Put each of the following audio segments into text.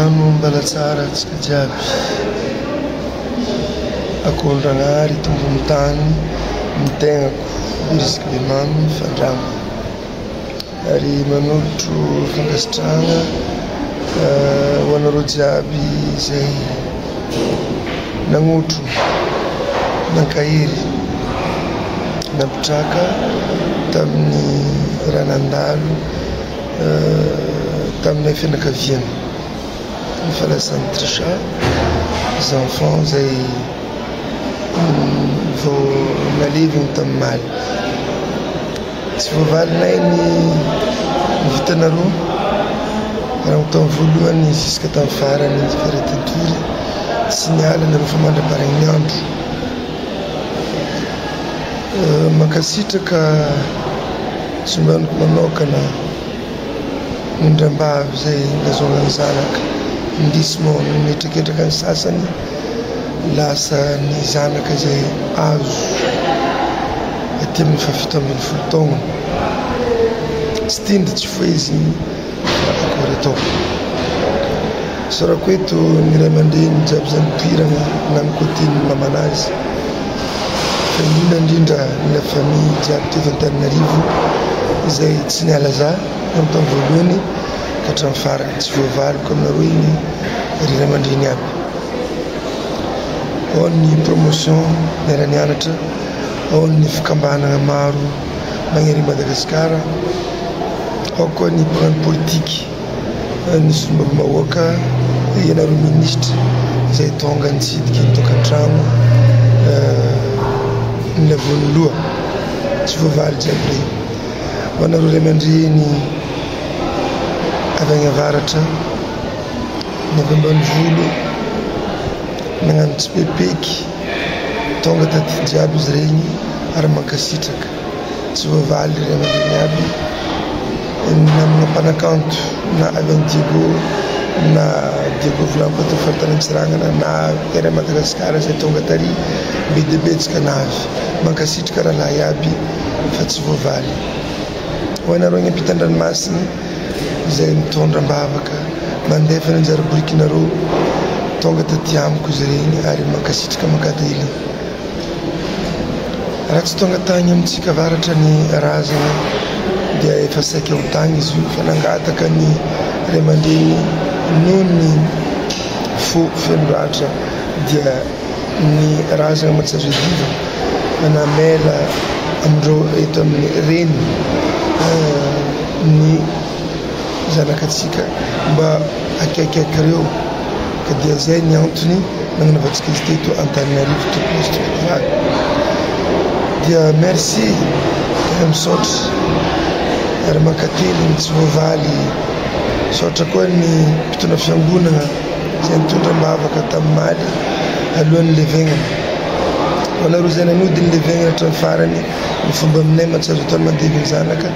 Magnano mbala tsara antsika jiaby. Akohondragnahary tombony tany ny tegnako Beriziky Bemamy Fandrama ary manolotro fankasitrahana ho anareo jiaby izay nagnotro, nankahery, nampitraka tamin'ny raha nandalo taminay fianakaviana ny fahalasan'i Trisha, les enfants izay vao naleviny tamin'ny omaly. Tsy voavalinay ny vitanareo raha tamin'ny voalohany jusque tamin'ny farany ny fiaretan-tory tsy niala nareo fa mandra-parain'ny andro. Mankasitraka Tsonganiko manokana ny ndrambavy izay nazahoana ny zanaka. Indrisy moa no mihetraketraka ny sasany lasa ny zanaka izay azo aty amin'ny faha 17 taona. Tsy tindry tsy foheziny fa akory atao. Isaorako eto ny ray aman-dreny jiaby izay nipoirana na ny côté-n'ny mamanazy. Fa indrindra indrindra ny la famille jiaby teto Antananarivo izay tsy niala za tamin'ny tamin'ny voalohany ka hatramin'ny farany. Tsy voavaliko aminareo iny ry ray aman-dreny aby. Ao ny promotion niara-nianatra, ao ny fikambanana maro magnery Madagasikara, ao koa ny mpagnano politiky. Ny solombavambahoaka, ianareo minisitra izay tonga nitsidika ny tokantrano nilavoan'ny loha, tsy voavaly jiaby ireny. Ho anareo ray aman-dreny avy any avaratra, ny avy ambanivolo, nagnano tsipepeky, tonga taty jiaby izy ireny ary mankasitraka. Tsy voavaly ry ray aman-dreny aby ny namana mpanakanto na avy any Diego na Diego Vilampo ato faritany Antsiranana na eran'i Madagasikara izay tonga tary be dia betsaka navy. Mankasitraka rahalahy aby fa tsy voavaly. Ho anareo any ampitan-dranomasina izay mitondra am-bavaka mandefa ny anjara birikinareo tonga taty amiko izy ireny ary mankasitraka mankatelina. Raha tsy tonga tany amintsika avaratra ny razana dia efa saika ho tany izy io fa nangataka ny ray aman-dreny noho ny fo feno ratra dia ny razana mantsy azo iadiva fa namela amindreo eto amin'ny reny ny zanakatsika mba akaikaiky ireo ka dia izay ny antony nagnanaovantsika izy teto Antananarivo tompoko sy tompoko vavy dia merci tena misaotra ary mankateligny tsy voavaly misaotra koa ny mpitondra fiangonana izay nitondra am-bavaka tamin'ny maly alohan'ny levegnana ho anareo izay nanody ny levegnana hatramin'ny farany ny fomba aminay mantsy azo atao ny mandevy ny zanaka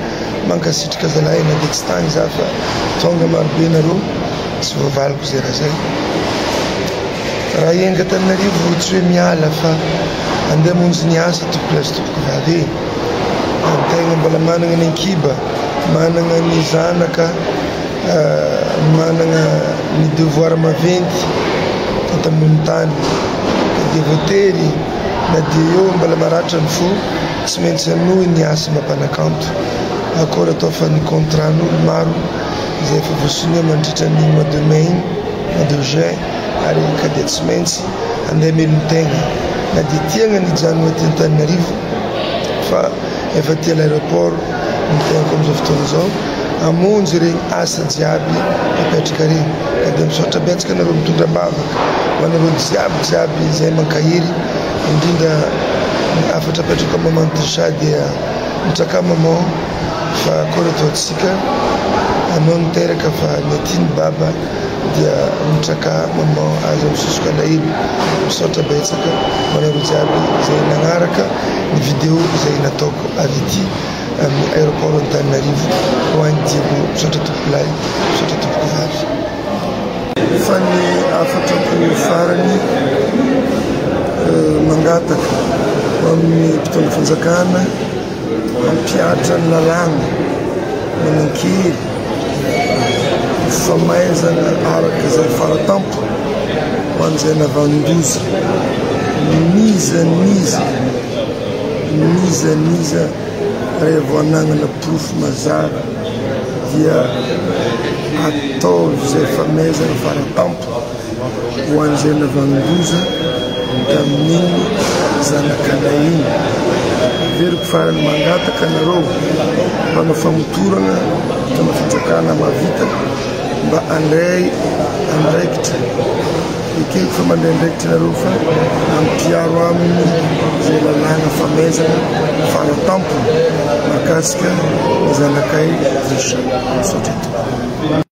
Mankasitraka zalahy na dia tsy tany za fa tonga maro be nareo tsy voavaliko zay raha zay. Raha hiainga Antananarivo tsy hoe miala fa andeha hamonjy ny asa tompoko lahy sy tompoko vavy e. Antegna mbola managna ny ankiba, managna ny zanaka, managna ny devoir maventy eto ambony tany ka dia voatery na dia eo mbola maratra ny fo Tsy maintsy hanohy ny asa mampanakanto. Akory atao fa ny contrat n'olo maro izay efa voasonia mandritra ny mois de mai iny, mois de juin ary ka dia tsy maintsy handeha hamelon-tegna na dia tiagna ny hijanona aty Antananarivo fa efa aty à l'aéroport ny tegnako amin'izao fotoana izao hamonjy iregny asa jiaby napetraka regny ka dia misaotra betsaka anareo mitondra am-bavaka ho anareo jiaby jiaby izay mankahery Indrindra ny hafatra apetrako am maman Trisha dia mitrakà maman fa akory ataontsika anao niteraka fa ny aty ny baba dia mitrakà maman aza misosoka alahelo misaotra betsaka ho anareo jiaby izay nagnaraka ny video izay nataoko avy ety amin'ny aéroport Antananarivo ho any Diego misaotra tompokolahy misaotra tompokovavy. Fa ny hafatrako farany, mangataka ho amin'ny mpitondra fanjakana hampihatra ny lalàna manan-kery famaizana araka izay faratampony ho an'izay navanon-doza, n'iza n'iza, n'iza n'iza raha vao anagnana porofo mazava dia ataovy izay famaizana faratampony ho an'izay navanon-doza tamin'iny zanakanay iny. Averiko farany mangataka anareo mpanao famotorana, mpitondra fanjakana mahavita mba handray andraikitra. Ekeko fa mandray andraikitra nareo fa ampiharo aminy izay lalàna famaizana faratampony mahakasika ny zanakay Richard. Misaotra tompoko.